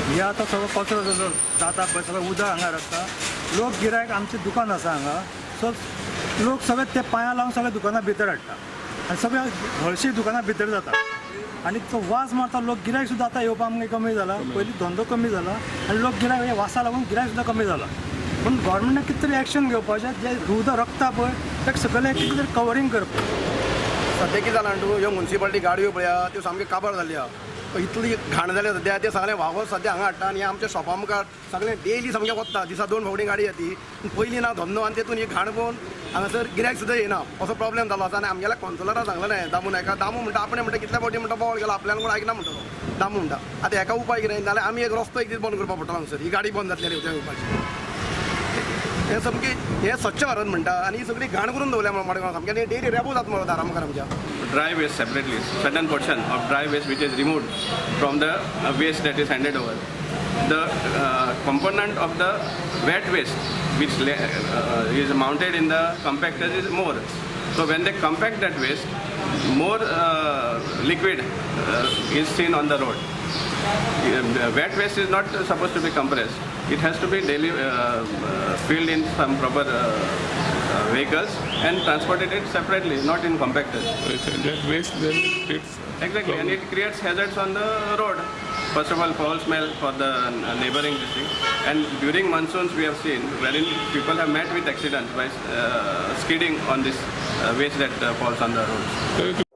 हे आतां सगळो कचरो जसो जाता पळय सगळें उदक हांगा रकता. लोक गिरायक आमचें दुकान आसा हांगा, सो लोक सगळे ते पांयां लावन सगळे दुकानां भितर हाडटा आनी सगळे हळशी दुकानां भितर जाता आनी तो वास मारता. लोक गिरायक सुद्दां आतां येवपा आमकां कमी जाला, पयलीं धंदो कमी जाला आनी लोक गिरायक हे वासा लागून गिरायक सुद्दां कमी जाला. पूण गव्हर्मेंटान कितें तरी एक्शन घेवपाचें, जें उदक रकता पळय ताका सकयलें कितें तरी कवरींग करपाक. सद्या कितें जालां तूं, ह्यो मुन्सिपालिटी गाडयो पळया त्यो सामक्यो काबार जाल्ली आहा, इतली घाण जाल्या सद्या. ते सगळें व्हांवत सद्या हांगा हाडटा आनी आमच्या शॉपा मुखार सगळें डेली सामकें वता. दिसा 2 फावटी गाडी येती, पयलीं ना धंदो आनी तेतून ही घाण पळोवन हांगासर गिरायक सुद्दां येना, असो प्रॉब्लेम जालो आसा. आनी आमगेल्या कौन्सिलरान सांगलें दामू नायका, दामू म्हणटा आपणें म्हणटा कितल्या फावटी म्हणटा बोवाळ केला आपल्यान कोण आयकना म्हणटा तो दामू म्हणटा. आतां हेका उपाय कितें, नाल्यार आमी एक रस्तो एक दीस बंद करपाक पडटलो हांगासर, ही गाडी बंद जातली आनी उद्या येवपाची. हें सामकें हें स्वच्छ भारत म्हणटा आनी ही सगळी घाण करून दवरल्या मडगांव सामकें. आनी डेली रेबो जाता मरो दारा मुखार आमच्या. Dry waste separately, certain portion of dry waste which is removed from the waste that is handed over. The component of the wet waste which is mounted in the compactors is more. So when they compact that waste, more liquid is seen on the road. Wet waste is not supposed to be compressed. It has to be daily filled in some proper vehicles and transported it separately, not in compactors. That waste then creates exactly, and it creates hazards on the road. First of all, foul smell for the neighboring district, and during monsoons we have seen wherein people have met with accidents by skidding on this waste that falls on the roads.